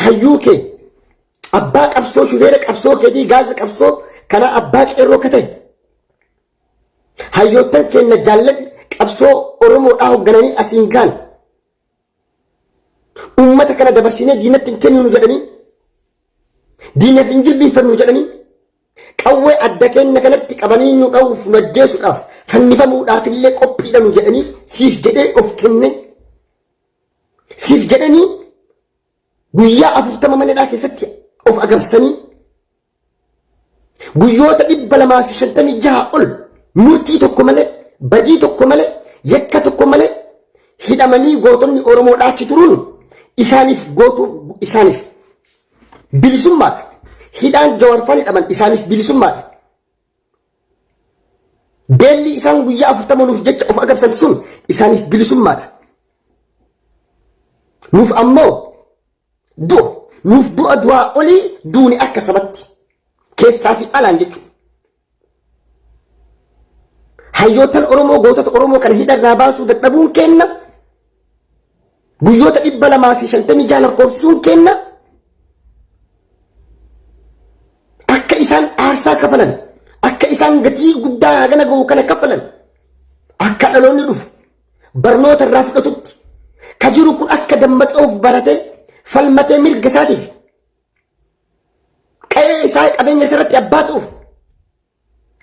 Hayyuu kee abbaa qabsoo shufeera qabsoo keetii gaaza qabsoo kanaa abbaa qeerroo ka ta'e hayyoottan keenya jaalladhi qabsoo Oromoodhaa hooggananii asiin gaan uummata kana dabarsinee diinatti hin kenninu jedhanii diinaaf hin jilbiinfannu jedhanii qawwee adda keenya kanatti qabanii nu dha'uuf nu ajjeesuudhaaf fannifamuudhaaf illee qophiidha nu jedhanii siif jedhee of kenne siif jedhanii guyyaa 40 mana hidhaa keessatti of agabsanii guyyoota 256 ol murtii tokko malee badii tokko malee yakka tokko malee hidhamanii gootonni Oromoo dhaachi turuun isaaniif gootuu isaaniif bilisummaadha. Hidhaan Jawaarfaan hidhaman isaaniif bilisummaadha. Beelli isaan guyyaa 40 nuuf jecha of agabsan sun isaaniif bilisummaadha. Nuuf ammoo du'a. Nuuf du'a du'aa olii duuni akka sabatti. Keessaa fi alaan jechuudha. Hayyoottan Oromoo gootota Oromoo kana hidharraa baasuu dadhabuun kenna. Guyyoota 256 lakkoofsisuun kenna. Akka isaan aarsaa kafalan, akka isaan gatii guddaa hagana gahu kana kafalan, akka dhaloonni dhufu barnoota irraa fudhatutti ka jiru kun akka dammaqee of baratee falmatee mirga isaatiif qe'ee isaa qabeenya isarratti abbaa ta'uuf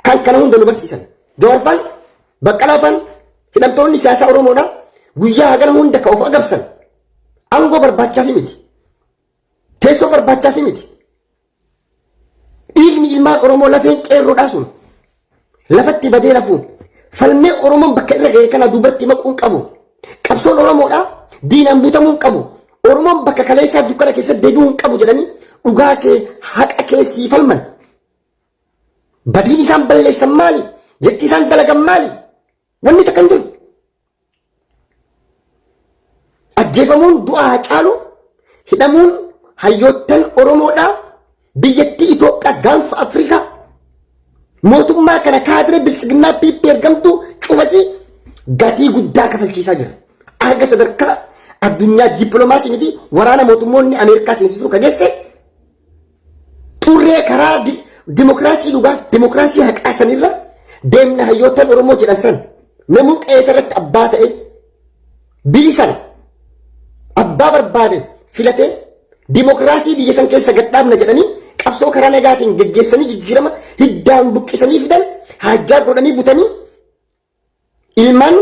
kan kana hunda nu barsiisan. Jawaarfaan, Baqqalaafaan, hidhamtoonni siyaasaa Oromoodhaa guyyaa hagana hunda ka of agabsan aangoo barbaachaaf miti. Teessoo barbaachaaf miti. Dhiigni ilmaan Oromoo lafeen qeerroodhaa sun lafatti badee rafuun falmee Oromoon bakka irra ga'e kana duubatti maquu hin qabu. Qabsoon Oromoodhaa diinaan butamuu hin qabu. Oromoon bakka kaleessaa dukkana keessatti deebi'uu hin qabu jedhanii dhugaa kee haqa kee sii falman. Badiin isaan balleessan maali? Yakki isaan dalagan maali? Wanni takka hin jiru. Ajjeefamuun du'a Haacaaluu, hidhamuun hayyoottan Oromoodhaa, biyyattii Itoophiyaa gaanfa Afrikaa mootummaa kana kaadiree biltsiginnaa PP ergamtuu cufasii gatii guddaa kafalchiisaa jira. Arga sadarkaa addunyaa dippiloomaasii miti waraana mootummoonni Ameerikaa seensisuu ka geesse xurree karaa dimokiraasii dhugaa dimokiraasii haqaa sanirra deemna hayyoottan Oromoo jedhan san namuu qe'ee irratti abbaa ta'e bilisan abbaa barbaade filatee dimokiraasii biyya san keessa gadhaabna jedhanii qabsoo karaa nagaatiin geggeessanii jijjiirama hiddaan buqqisanii fidan haajjaa godhanii butanii ilmaan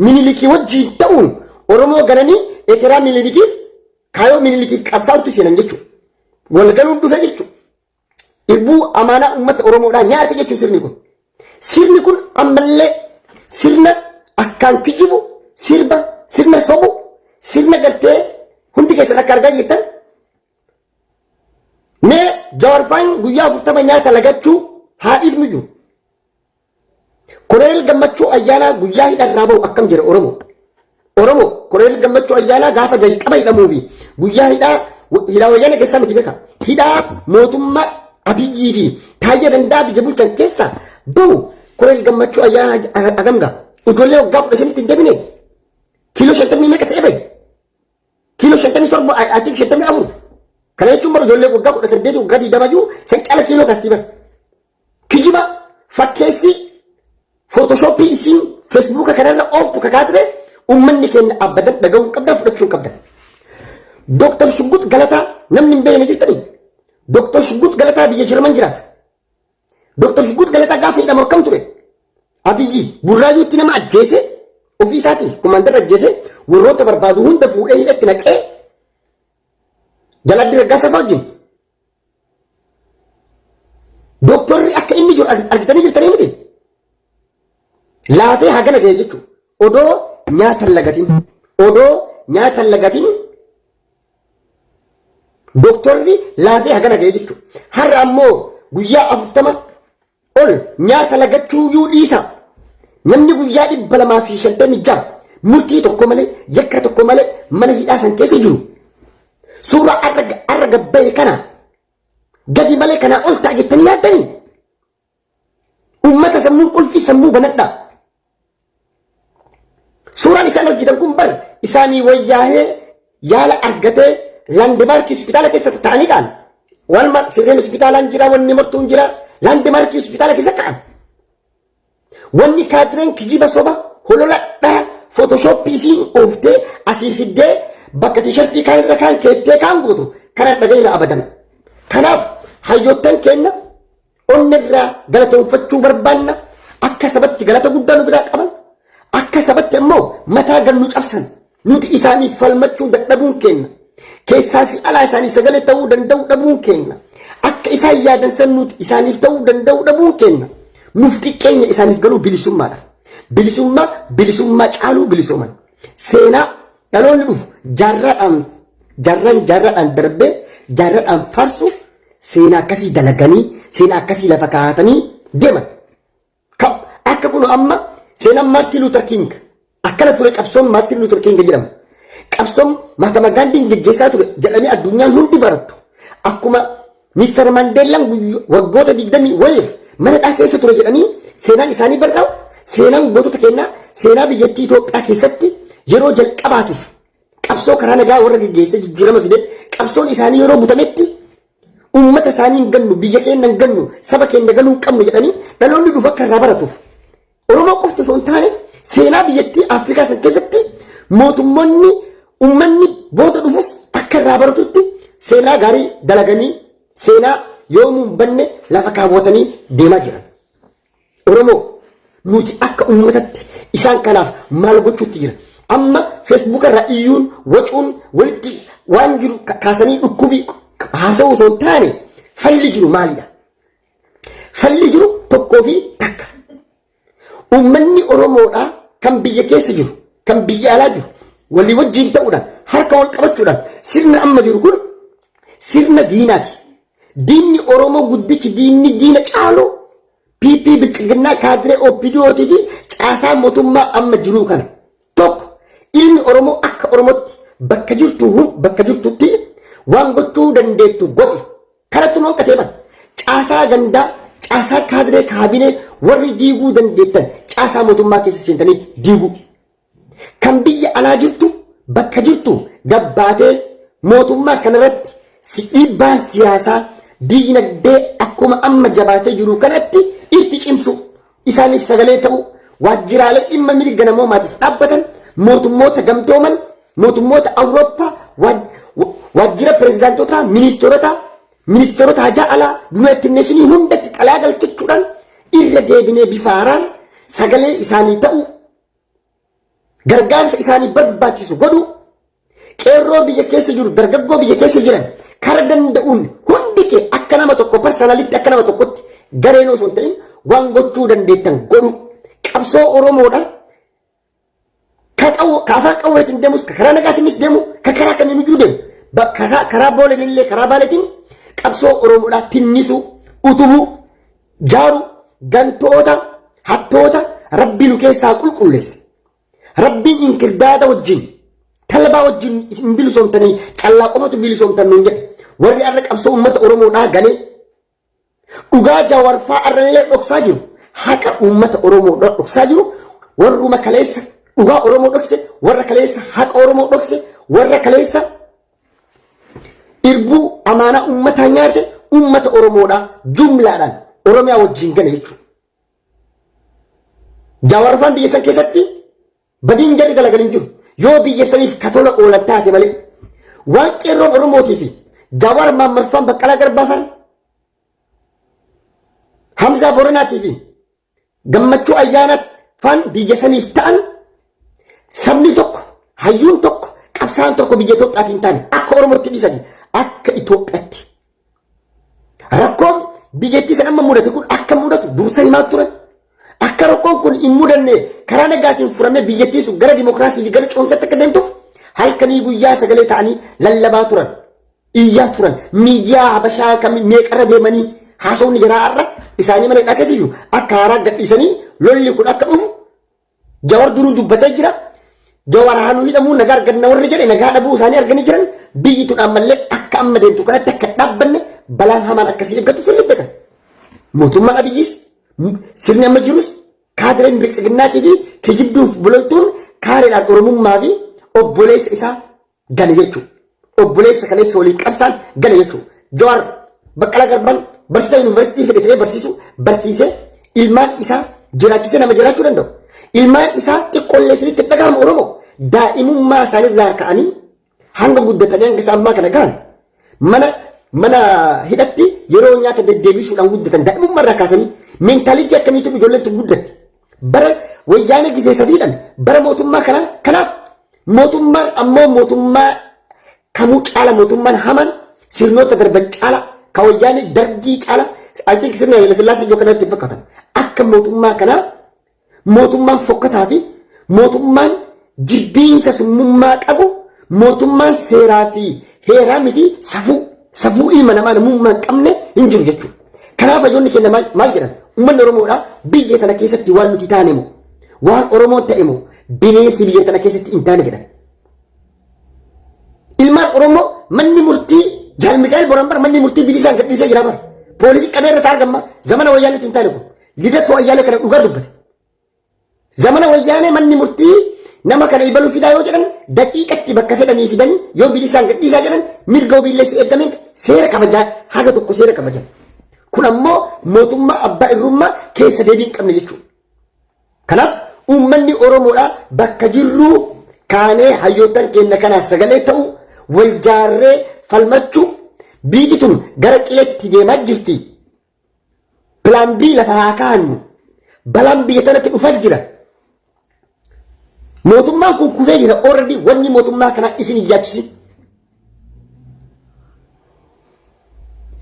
Minilikii wajjiin ta'uun Oromoo gananii ekeraa Minilikiif kaayoo Minilikiif qabsaa'utti seenan jechuudha. Wal galuun dhufe jechuudha. Irbuu amaanaa uummata Oromoodhaa nyaate jechuudha sirni kun. Sirni kun ammallee sirna akkaan kijibu, sirba, sirna sobu, sirna gartee hundi keessan akka argaa jirtan mee Jawaarfaan guyyaa 40 nyaata lagachuu haa dhiifnu jiru. Koloneel Gammachuu Ayyaanaa guyyaa hidharraa bahu akkam jedha Oromoo. Oromoo Koloneel Gammachuu Ayyaanaa gaafa jalqaba hidhamuu fi guyyaa hidhaa hidhaa wayyaana keessaa miti beeka. Hidhaa mootummaa Abiyyii fi Taayyee Danda'a biyya bulchan keessaa bahu Koloneel Gammachuu Ayyaanaa hagam ga'a? Ijoollee waggaa 15tti hin deebine kiiloo 50 meeqa ta'e bahe? Kiiloo 57 I think 54. Kana jechuun bara ijoollee waggaa 18 waggaa 20 jiru san cala kiiloo kastii bara. Kijiba fakkeessii footoshoppii isiin feesbuuka kanarra ooftu kakaatire uummanni keenya abbadan dhaga'uu hin qabdan fudhachuu hin qabdan. Dooktar Shuggut Galataa namni hin beekne jirtanii? Dooktar Shuggut Galataa biyya Jarman jiraata. Dooktar Shuggut Galataa gaafa hidhamu akkam ture? Abiyyi Burraayyuutti nama ajjeese ofii isaatii komaandarra ajjeese warroota barbaadu hunda fuudhee hidhatti naqee Jalabdii Raggaasaa fa'aa wajjin Dooktorri akka inni jiru argitanii jirtanii miti. Laafee hagana ga'e jechuudha. Odoo nyaata hin lagatin. Odoo nyaata hin lagatin dooktorri laafee hagana ga'e jechuudha. Har'a ammoo guyyaa 40 ol nyaata lagachuu yuu dhiisa. Namni guyyaa 256 murtii tokko malee yakka tokko malee mana hidhaa san keessa jiru. Suuraa arra gabbaye kana gadi malee kanaa ol ta'a jettanii yaaddanii? Uummata sammuun qulfii sammuu banadhaa. Suuraan isaan argitan kun bar isaanii wayyaahee yaala argatee Landmark hospitaala keessa ta'anii ka'an. Waan sirreen hospitaalaan jira, wanni martuun jira, Landmark hospitaala keessa ka'an. Wanni kaadireen kijiba soba holola dhaa Photoshop isiin ooftee asii fiddee bakka T-shirtii kaan irra kaan keettee kaan gootu kana dhaga'ina abadan. Kanaaf hayyoottan keenya onna irraa galatoonfachuu barbaanna. Akka sabatti galata guddaa nu biraa qaban. Akka sabatti ammoo mataa gad nu cabsan. Nuti isaaniif falmachuu dadhabuun keenya. Keessaa fi alaa isaanii sagalee ta'uu danda'uu dhabuun keenya. Akka isaan yaadan san nuti isaaniif ta'uu danda'uu dhabuun keenya. Nuuf xiqqeenya isaaniif galuu bilisummaadha. Bilisummaa bilisummaa caaluu bilisooman. Seenaa dhaloonni dhufu jaarraadhaan jaarraan jaarraadhaan darbee jaarraadhaan faarsu seenaa akkasii dalaganii seenaa akkasii lafa kaa'atanii deeman. Akka kun amma seenaan Maartiin Luuter King akkana ture, qabsoon Maartiin Luuter King jedhama. Qabsoon Mahatma Gaandiin geggeessaa ture jedhamee addunyaan hundi barattu. Akkuma Mister Mandeellaan waggoota 20 wayiif mana hidhaa keessa ture jedhanii seenaan isaanii barraa'u, seenaan gootota keenyaa seenaa biyyattii Itoophiyaa keessatti yeroo jalqabaatiif qabsoo karaa nagaa warra geggeessee jijjiirama fide, qabsoon isaanii yeroo butametti uummata isaanii hin gannu, biyya keenya hin gannu, saba keenya ganuu hin qabnu jedhanii dhaloonni dhufu akka irraa baratuuf. Oromoo qofti osoo hin taane seenaa biyyattii Afrikaa san keessatti mootummoonni uummanni booda dhufus akka irraa baratutti seenaa gaarii dalaganii seenaa yoomuu hin banne lafa kaawwatanii deemaa jiran. Oromoo, nuti akka uummatatti isaan kanaaf maal gochuutti jira? Amma Facebook irraa iyyuun, wacuun, walitti waan jiru kaasanii dhukkubii haasa'uu osoo hin taane falli jiru maalidha? Falli jiru tokkoo fi takka. Uummanni Oromoodhaa kan biyya keessa jiru, kan biyya alaa jiru walii wajjin ta'uudhaan harka wal qabachuudhaan sirna amma jiru kun sirna diinaati. Diinni Oromoo guddichi, diinni diina caalu, PP Biltsiginnaa kaadiree OPDOtii fi caasaa mootummaa amma jiruu kana. Tokko, ilmi Oromoo akka Oromootti bakka jirtu bakka jirtutti waan gochuu dandeettu godhi. Kanatti nu hanqatee bara. Caasaa gandaa, caasaa kaadiree kaabinee warri diiguu dandeettan caasaa mootummaa keessa seentanii diiguu. Kan biyya alaa jirtu bakka jirtu gabbaatee mootummaa kanarratti si dhiibbaan siyaasaa diinagdee akkuma amma jabaatee jiru kanatti itti cimsu, isaaniif sagalee ta'u, waajjiraalee dhimma mirga namoomaatiif dhaabbatan, mootummoota gamtooman, mootummoota Awurooppaa, waajjira pirezidaantotaa, ministeerotaa, ministeerota hajaa alaa, United Nationii hundatti xalayaa galchachuudhaan irra deebinee bifa haaraan sagalee isaanii ta'u, gargaarsa isaanii barbaachisu godhu, qeerroo biyya keessa jiru, dargaggoo biyya keessa jiran kara danda'uun hundi kee akka nama tokko personalitti, akka nama tokkotti, gareen osoo hin ta'in waan gochuu dandeettan godhu. Qabsoo Oromoodha. Ka afaan qawweetiin deemus, ka karaa nagaatiinis deemu, ka karaa kamiiniyyuu deemu, karaa booleen illee karaa baaleetiin qabsoo Oromoodhaa tinnisu, utubuu, jaaru, gantoota, hattoota Rabbi nu keessaa qulqulleessa. Rabbiin inkirdaada wajjin, talbaa wajjin hin bilisoomtanii, callaa qofatu bilisoomtan nuun jedhe. Warri har'a qabsoo uummata Oromoodhaa galee dhugaa Jaawarfaa har'allee dhoksaa jiru, haqa uummata Oromoodhaa dhoksaa jiru, warruma kaleessa dhugaa Oromoo dhokse, warra kaleessa haqa Oromoo dhokse, warra kaleessa irbuu amaanaa uummataa nyaate, uummata Oromoodhaa jumlaadhaan Oromiyaa wajjin gale jechuudha. Jaawarfaan biyya san keessatti badiin jarri dalagan hin jiru. Yoo biyya saniif katola oolan taate malee. Waan qeerroon Oromootii fi Jawaar Maammarfaan, Baqqalaa Garbaafaan, Hamzaa Boranaatii fi Gammachuu Ayyaanaa faan biyya saniif ta'an, sabni tokko, hayyuun tokko, qabsaan tokko biyya Itoophiyaatiin taane akka Oromootti dhiisanii akka Itoophiyaatti. Rakkoon biyyattii san amma mudate kun akka mudatu dursa himaa turan. Akka rakkoon kun hin mudanne karaa nagaatiin furamee biyyattii sun gara dimokiraasii fi gara ce'umsaatti akka deemtuuf halkanii guyyaa sagalee ta'anii lallabaa turan. Iyyaa turan. Miidiyaa Habashaa kam meeqarra deemanii haasawni jaraa har'a isaanii mana hidhaa keessa jiru akka haaraa gadhiisanii lolli kun akka dhufu Jawar duruu dubbatee jira. Jawar haanuu hidhamuu nagaa arganna warri jedhe nagaa dhabuu isaanii arganii jiran. Biyyi tun ammallee akka amma deemtu kanatti akka hin dhaabbanne balaan hamaan akkasii eeggatu sirrii beekan. Mootummaan Abiyyis, sirni amma jirus, kaadireen biltsiginnaatii fi kijibduuf bololtuun kaareedhaan Oromummaa fi obboleessa isaa gane jechuudha. Obboleessa kaleessa waliin qabsaan gana jechuudha. Jawaar Baqqalaa Garbaan barsiisaa yuunivarsiitii fedhe ta'ee barsiisu barsiisee ilmaan isaa jiraachisee nama jiraachuu danda'u. Ilmaan isaa xiqqoollee isinitti dhaga'amu Oromoo daa'imummaa isaaniirraa ka'anii hanga guddatanii hanga isaan ammaa kana gahan mana mana hidhatti yeroo nyaata deddeebisuudhaan guddatan daa'imummaa irraa kaasanii meentaalitii akkamiitu ijoolleen tun guddatti. Bara wayyaanee gisee sadiidhaan bara mootummaa kanaa kanaaf mootummaan ammoo mootummaa kamuu caala mootummaan hamaan sirnoota darban caala ka wayyaanee dargii caala I think sirna Haile Sillaasee ijoo kanatti hin fakkaatan. Akka mootummaa kanaa mootummaan fokkataa fi mootummaan jibbiinsa summummaa qabu mootummaan seeraa fi heeraa miti safuu safuu ilma namaa namummaa hin qabne hin jiru jechuudha. Kanaaf hayyoonni keenya maal maal jedhan? Uummanni Oromoodhaa biyya kana keessatti waan nuti taane moo waan Oromoon ta'e moo bineensi biyya kana keessatti hin taane jedhan. Ilmaan Oromoo manni murtii Jaal Mikaa'el Boran bara manni murtii bilisaan gadhiisee jira bara. Poolisii qabee irra ta'a gamma zamana wayyaanitti hin taane kun. Lidatuu Ayyaalee kana dhugaa dubbate. Zamana wayyaanee manni murtii nama kana ibaluu fidaa yoo jedhan daqiiqatti bakka fedhanii fidanii yoo bilisaan gadhiisaa jedhan mirga wabiillee si eegameen seera kabajaa haga tokko seera kabajan. Kun ammoo mootummaa abbaa irrummaa keessa deebii hin qabne jechuudha. Kanaaf uummanni Oromoodhaa bakka jirruu kaanee hayyoottan keenya kanaa sagalee ta'u wal jaarree falmachuu biyyi tun gara qiletti deemaa jirti. Pilaan B lafa haa kaa'annu. Balaan biyya tanatti dhufaa jira. Mootummaan kun kufee jira already wanni mootummaa kanaa isin ijaachisin.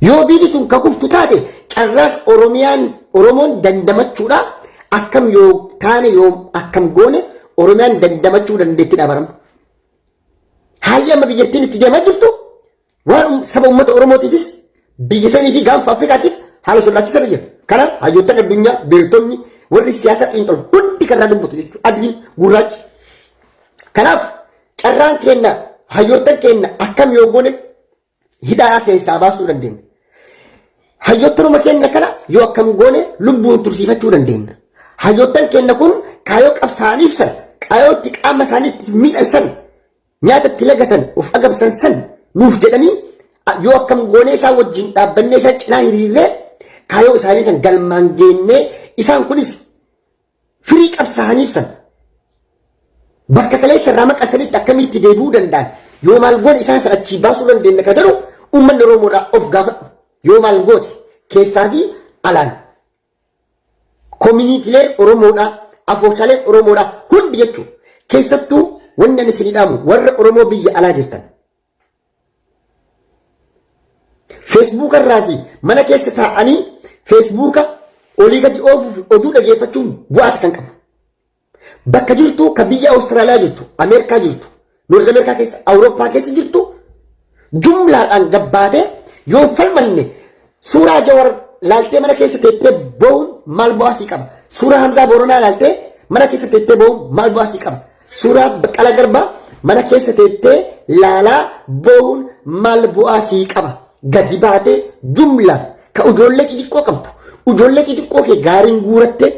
Yoo biyyi tun ka kuftu taate carraan Oromiyaan Oromoon dandamachuudha akkam yoo taane yoo akkam goone Oromiyaan dandamachuu dandeetti dhaabarama. Haalli amma biyyattiin itti deemaa jirtu waan saba uummata Oromootiifis biyya sanii fi gaanfa Afrikaatiif haala sodaachisaa jira. Kana hayyoottan addunyaa beektonni warri siyaasa xiinxalu hundi kan irraa dubbatu jechuudha. Adiin gurraachi. Kanaaf carraan keenya hayyoottan keenya akkam yoo goone hidhaa keessaa baasuu dandeenya. Hayyoottanuma keenya kana yoo akkam goone lubbuun tursiifachuu dandeenya. Hayyoottan keenya kun kaayoo qabsaa'aniif san kaayoo itti qaama isaanii itti miidhan san nyaata itti lagatan of agabsan san nuuf jedhanii yoo akkam goonee isaan wajjin dhaabbannee isaan cinaa hiriirree kaayoo isaanii san galmaan geennee isaan kunis firii qabsaa'aniif san bakka kaleessa irraa maqasanitti akkamitti deebi'uu danda'an yoo maal goone isaan san achii baasuu dandeenya ka jedhu uummanni Oromoodhaa of gaafadhu yoo maal goote keessaa fi alaan Koominiitileen Oromoodhaa, afooshaaleen Oromoodhaa hundi jechuudha. Keessattuu wanni ani isinii dhaamu warra Oromoo biyya alaa jirtan. Feesbuuka irraatii mana keessa taa'anii feesbuuka olii gadi oofuuf oduu dhageeffachuun bu'aa kan qabu. Bakka jirtu ka biyya Awustiraaliyaa jirtu, Ameerikaa jirtu, Noorz Ameerikaa keessa, Awurooppaa keessa jirtu jumlaadhaan gabbaatee yoo falmanne suuraa Jawar laaltee mana keessa teettee boo'uun maal bu'aa sii qaba? Suuraa Hamzaa Booranaa laaltee mana keessa teettee boo'uun maal bu'aa sii qaba? Suuraa Baqqalaa Garbaa mana keessa teettee laalaa boo'uun maal bu'aa sii qaba? Gadi baatee jumlaan ka ijoollee xixiqqoo qabdu, ijoollee xixiqqoo kee gaariin guurattee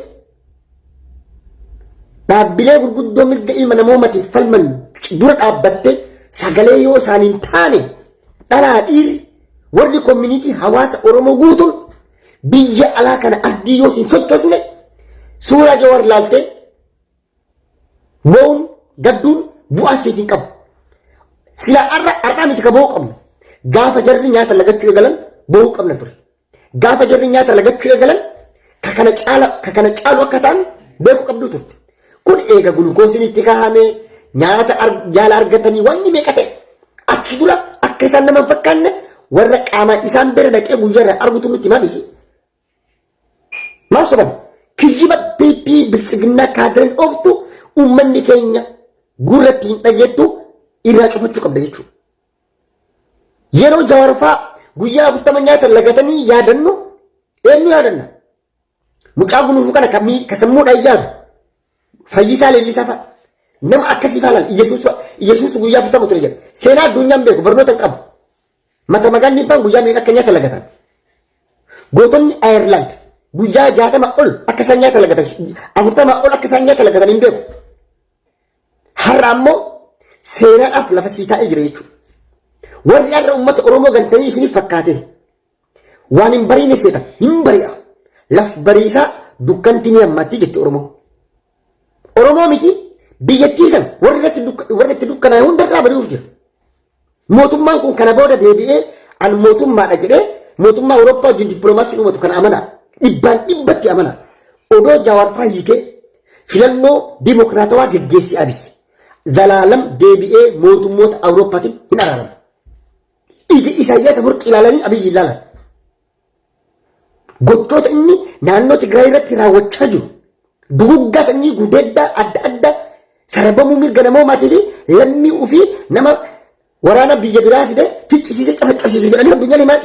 Dhaabbilee gurguddoo mirga ilma namoomatiif falman dura dhaabbattee sagalee yoo isaan hin taane dhalaa dhiirri warri koominiitii hawaasa Oromoo guutuun biyya alaa kana ardii yoo hin sochoosne suuraa Jawaar laaltee boo'uun gadduun bu'aa siif hin qabu. Silaa har'a har'aa miti ka boo'uu qabnu. Gaafa jarri nyaata lagachuu eegalan boo'uu qabna ture. Gaafa jarri nyaata lagachuu eegalan ka kana caala ka kana caalu akka ta'an beekuu qabdu turte. Kun eega gulukoosiin itti kaa'ame nyaata yaala argatanii wanni meeqa ta'e achi dura akka isaan nama hin fakkaanne warra qaamaan isaan bira dhaqee guyyaarraa argutu nutti himaa miti. Maal soban? Kijiba PP biltsiginnaa kaadireen ooftu uummanni keenya gurratti hin dhageettu irraa cufachuu qabda jechuudha. Yeroo Jawar fa'aa guyyaa 40 nyaata lagatanii yaadannu eenyu yaadanna? Mucaa gunuufuu kana ka sammuudhaan yaadu Fayyisaa Leellisaa fa'a. Nama akkasii fa'a laal Iyyasuus fa'a. Iyyasuus guyyaa 40 ture jedha. Seenaa addunyaan beeku barnoota hin qabu. Mata magaan fa'aan guyyaa meeqa akka nyaata lagatan. Gootonni Ayerlaand guyyaa 60 ol akka isaan nyaata lagatan 40 ol akka isaan nyaata lagatan hin beeku. Har'a ammoo seenaadhaaf lafa sii taa'ee jira jechuudha. Warri har'a uummata Oromoo gantanii isiniif fakkaate waan hin bariine seetan hin bari'a. Laf bariisaa dukkanti ni hammaatti jetti Oromoo. Oromoo miti biyyattii san warri itti dukkanaa'e hundarraa bari'uuf jira. Mootummaan kun kana booda deebi'ee an mootummaadha jedhee mootummaa Awurooppaa wajjin dippiloomaasii uumatu kana amanaa. Dhibbaan dhibbatti amanaa. Odoo Jawaar faa hiikee filannoo dimokiraatawaa geggeessi Abiy. Zalaalam deebi'ee mootummoota Awurooppaatiin hin araaramu. Ija Isaayyaas Afwerqii ilaalanii Abiy ilaalan. Gochoota inni naannoo Tigraay irratti raawwachaa jiru duguggaa sanyii gudeeddaa adda addaa sarbamuu mirga namoomaatii fi lammii ofii nama waraana biyya biraa fide ficcisiisee cafaccabsiisu jedhanii addunyaan himaa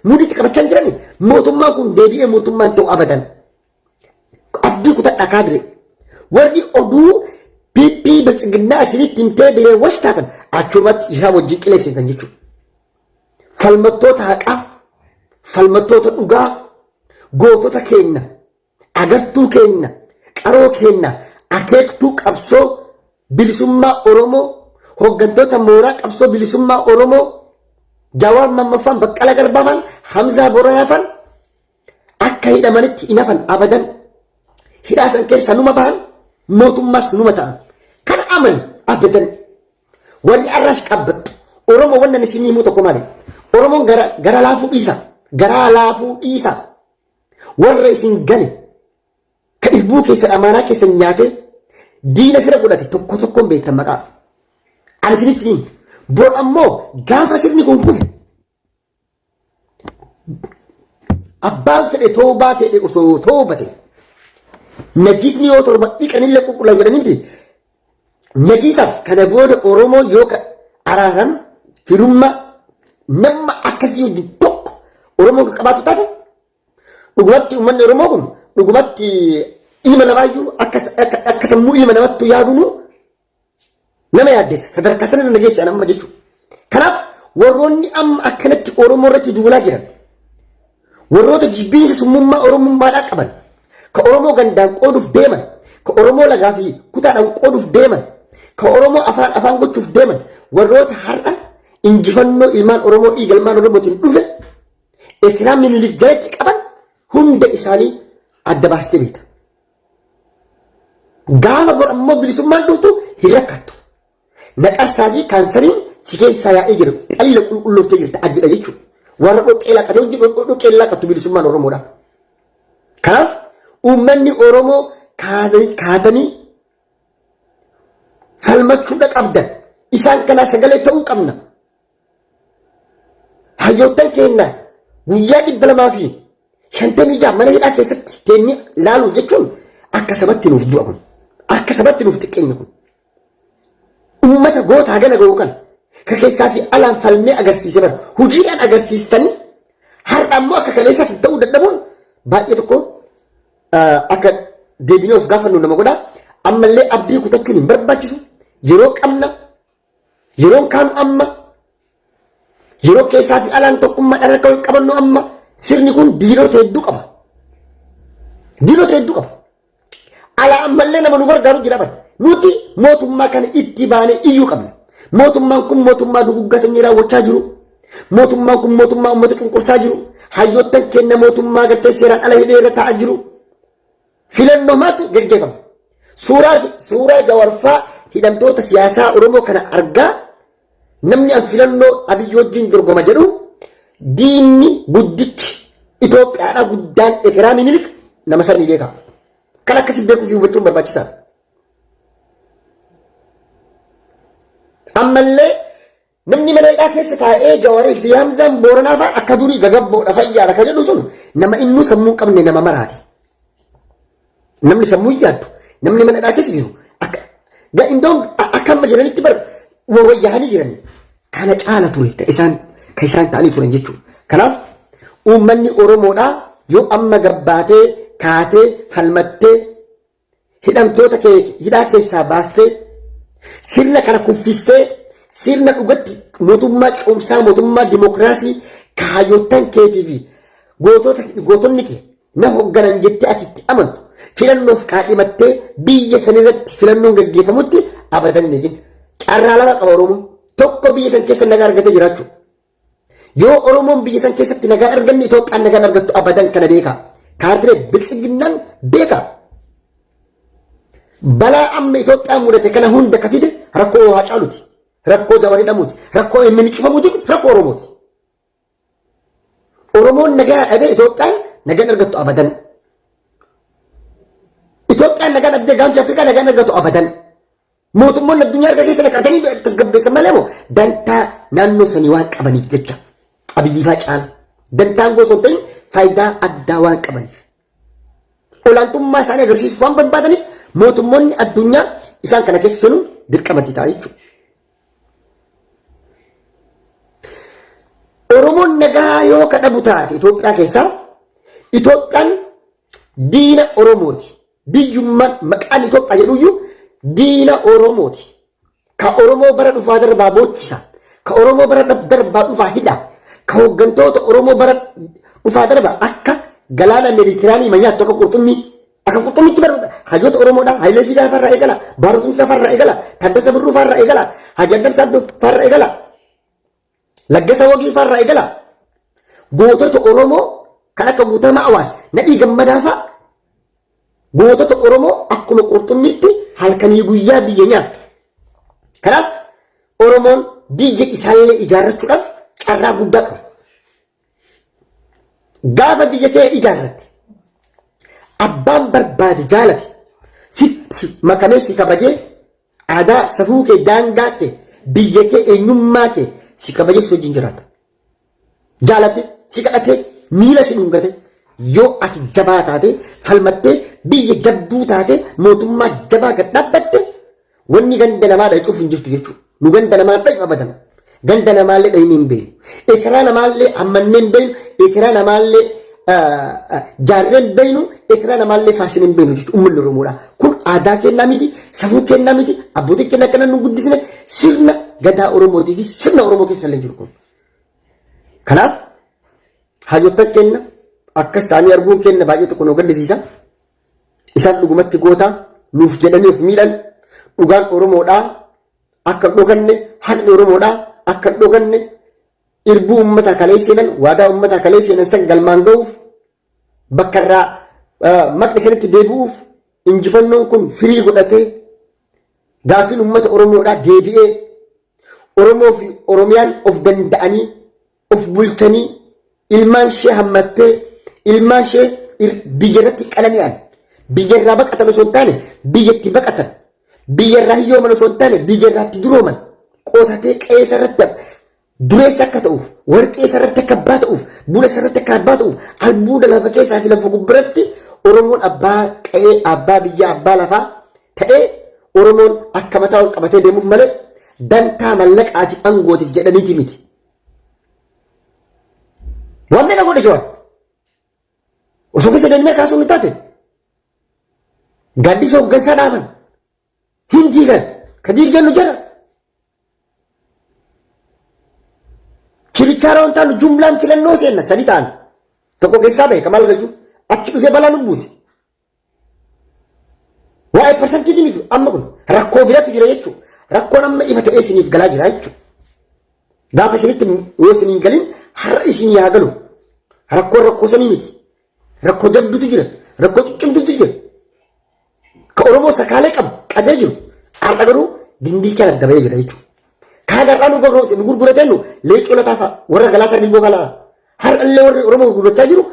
muudiitti qabachaa hin jirani. Mootummaan kun deebi'ee mootummaan ta'u abadan. Abdii kutadhaa kaadire. Warri oduu PP biltsiginnaa isinitti himtee biree wash taatan achumatti isaa wajjin qileessitan jechuudha. Falmattoota haqaa, falmattoota dhugaa, gootota keenya, agartuu keenya, qaroo keenya, akeektuu qabsoo bilisummaa Oromoo, hooggantoota mooraa qabsoo bilisummaa Oromoo, Jawaar Mammaffaan, Baqqalaa Garbaafaan, Hamzaa Booranaafaan akka hidhamanitti hin hafan abadan. Hidhaa san keessa numa bahan, mootummaas numa ta'an. Kana amani abadan. Wanni arraas qabbattu Oromoo wannan isin himuu tokko maali? Oromoon gara gara laafuu dhiisa. Garaa laafuu dhiisa. Warra isin gane ka irbuu keessan amaanaa keessan nyaatee diina fira godhate tokko tokkoon beektan maqaa. Ani isinitti himu. Bor ammoo gaafa sirni kun kufe abbaan fedhe toobaa fedhe osoo toobate najisni yoo torba dhiqanillee qulqullaa'u jedhanii miti. Najisaaf kana booda Oromoo yoo ka araaram firummaa nama akkasii wajjin tokko Oromoon kan qabaatu taate dhugumatti uummanni Oromoo kun dhugumatti ilma namaayyuu akka sammuu ilma namattu yaaduun nama yaaddessa sadarkaa sana irra geesse amma jechuudha. Kanaaf warroonni amma akkanatti Oromoo irratti duulaa jiran warroota jibbiinsa summummaa Oromummaadhaa qaban ka Oromoo gandaan qooduuf deeman ka Oromoo lagaa fi kutaadhaan qooduuf deeman ka Oromoo afaan afaan gochuuf deeman warroota har'a injifannoo ilmaan Oromoo dhiiga ilmaan Oromootiin dhufe ekiraa Minilik jalatti qaban hunda isaanii adda baastee beekta. Gaafa bor ammoo bilisummaan dhuftu hin rakkattu. Naqarsaa fi kaansariin si keessaa yaa'ee jiru xaliila qulqullooftee jirta adiidha jechuudha. Warra dhoqqee laqate hojii dhoqqee laqattu bilisummaan Oromoodha. Kanaaf uummanni Oromoo kaatanii falmachuudha qabdan. Isaan kanaa sagalee ta'uu qabna. Hayyoottan keenya guyyaa 256 mana hidhaa keessatti teenyee laaluu jechuun akka sabatti nuuf du'a kun. Akka sabatti nuuf xiqqeenya kun. Uummata gootaa gana ga'u kana ka keessaa fi alaan falmee agarsiise bara hojiidhaan agarsiistanii har'a ammoo akka kaleessaas ta'uu dadhabuun baay'ee tokko akka deebinee of gaafannu nama godha. Ammallee abdii kutachuun hin barbaachisu. Yeroo qabna. Yeroon kaanu amma yeroo keessaa fi alaan tokkummaadhaan harka wal qabannu amma sirni kun diinota hedduu qaba. Diinota hedduu qaba. Alaa ammallee nama nu gargaaru jira bara. Nuti mootummaa kana itti baanee iyyuu qabna. Mootummaan kun mootummaa dugugga sanyii raawwachaa jiru. Mootummaan kun mootummaa uummata cunqursaa jiru. Hayyoottan kenna mootummaa gartee seeraan ala hidhee irra taa'aa jiru. Filannoo maaltu geggeeffama? Suuraa suuraa Jawarfaa hidhamtoota siyaasaa Oromoo kana argaa namni an filannoo Abiyyi wajjin dorgoma jedhu diinni guddichi Itoophiyaadhaa guddaan Ekeraa Minilik nama sanii beeka. Kan akkasii beekuu fi hubachuun barbaachisaadha. Ammallee namni mana hidhaa keessa taa'ee Jawarii fi Hamzaan Booranaa fa'aa akka durii gagabboodha fayyaadha kan jedhu sun nama innuu sammuu hin qabne nama maraati. Namni sammuu hin yaaddu. Namni mana hidhaa keessa jiru akka indoon akka amma jiranitti bara wayyaa'anii jiranii. Kana caala ture ka isaan ka isaan ta'anii turan jechuudha. Kanaaf uummanni Oromoodhaa yoo amma gabbaatee kaatee falmattee hidhamtoota kee hidhaa keessaa baastee sirna kana kuffistee sirna dhugatti mootummaa cimsaa mootummaa dimokiraasii kaayyoottan keetii fi gootota gootonni kee na hogganan jettee ati itti amantu filannoof kaadhimattee biyya sanirratti filannoon gaggeeffamutti abadan hin eegin. Carraa lama qaba Oromoo. Tokko biyya san keessa nagaa argatee jiraachuu. Yoo Oromoon biyya san keessatti nagaa arganne Itoophiyaan nagaan argattu abadan kana beeka. Kaardiree biltsiginnaan beeka. Balaa amma Itoophiyaan mudate kana hunda ka fide rakkoo Haacaaluuti. Rakkoo Jawaar hidhamuuti. Rakkoo inni cufamuuti. Rakkoo Oromooti. Oromoon nagaa dhabee Itoophiyaan nagaan argattu abadan. Itoophiyaan nagaa dhabdee gaanfi Afrikaa nagaan argatu abadan. Mootummoonni addunyaa harka keessa naqatanii tasgabbeessan malee moo dantaa naannoo sanii waan qabaniif jecha Abiyyiifaa caala. Dantaan gosa hin ta'in faayidaa addaa waan qabaniif. Olaantummaa isaanii agarsiisuuf waan barbaadaniif mootummoonni addunyaa isaan kana keessa seenuun dirqamatti ta'a jechuudha. Oromoon nagaa yoo ka dhabu taate Itoophiyaa keessaa Itoophiyaan diina Oromooti. Biyyummaan maqaan Itoophiyaa jedhuyyuu diina Oromooti. Ka Oromoo bara dhufaa darbaa boochisa. Ka Oromoo bara darbaa dhufaa hidha. Ka hooggantoota Oromoo bara dhufaa darbaa akka galaana Meeditiraanii manyaattu akka qurxummii. Akka qurxummiitti bara hayyoota Oromoodhaa Hayilee Fidaa farraa eegala. Baaroo Tumsaa farraa eegala. Taddasa Birruu farraa eegala. Haji Adam Saaddoo farraa eegala. Laggasa Wagii farraa eegala. Gootota Oromoo kan akka Guutamaa Awaas, Nadhii Gammadaa fa'a gootota Oromoo akkuma qurxummiitti halkanii guyyaa biyya nyaattu. Kanaaf Oromoon biyya isaallee ijaarrachuudhaaf carraa guddaa qaba. Gaafa biyya kee ijaarratte abbaan barbaade jaalate sitti makamee si kabajee aadaa safuu kee daangaa kee biyya kee eenyummaa kee si kabajee si wajjin jiraata. Jaalate si kadhatee miila si dhungate yoo ati jabaa taate falmattee biyya jabduu taate mootummaa jabaa gad dhaabbatte Wanni ganda namaa dhayxuuf hin jirtu jechuudha. Nu ganda namaa dhayxu abadan. Ganda namaallee dhayinee hin beeknu. Ekeraa namaallee hammannee hin beeknu. Ekeraa namaallee jaarree hin beeknu. Ekeraa namaallee faarsinee hin beeknu jechuudha uummanni Oromoodha. Kun aadaa kennaa miti, safuu kennaa miti, abbootiin keenya akkana nu guddisne sirna gadaa Oromootii fi sirna Oromoo keessa illee jiru kun. Kanaaf hayyoota keenya akkas ta'anii arguun keenya baay'ee tokko nu gaddisiisa. Isaan dhugumatti goota nuuf jedhanii of miidhan dhugaan Oromoodhaa akka hin dhokanne haqni Oromoodhaa akka hin dhokanne irbuu uummataa kalee seenan waadaa uummataa kalee seenan san galmaan ga'uuf bakka irraa maqni sanitti deebi'uuf injifannoon kun firii godhatee gaaffiin uummata Oromoodhaa deebi'ee Oromoo fi Oromiyaan of danda'anii of bulchanii ilmaan ishee hammattee ilmaan ishee biyya irratti qanani'an biyya irraa baqatan osoo hin taane biyya itti baqatan biyya irraa hiyyooman osoo hin taane biyya irraa itti durooman qotatee qe'ee irratti dureessa akka ta'uuf warqee irratti akka abbaa ta'uuf buna irratti akka abbaa ta'uuf albuuda lafa keessaa fi lafa gubbaratti Oromoon abbaa qe'ee abbaa biyyaa abbaa lafaa ta'ee Oromoon akka mataa ol qabatee deemuuf malee dantaa mallaqaa fi aangootiif jedhaniiti miti. Waan meeqa godhe Jawaar? Osoo keessa deemnee kaasuun nu taate. Gaaddisa hooggansaa dhaaban. Hin diigan. Ka diigan nu jara. Chirichaara waan taanu jumlaan filannoo seenna sadi ta'an. Tokko keessaa bahe kamaal galchuu achi dhufee balaa nu buuse. Waa'ee parsantii miti amma kun rakkoo biratu jira jechuudha. Rakkoon amma ifa ta'ee isiniif galaa jira jechuudha. Gaafa isinitti yoo isiniin galin har'a isin yaa galu. Rakkoon rakkoo sanii miti. Rakkoo jabdutu jira. Rakkoo ciccimtutu jira. Ka Oromoo sakaalee qabu qabee jiru. Har'a garuu gingilchaan adda bahee jira jechuudha. Kaa gar'aa nu gurguratee nu leecoo lataa fa'a warra galaasaa dilboo kalaa. Har'allee warri Oromoo gurgurachaa jiru.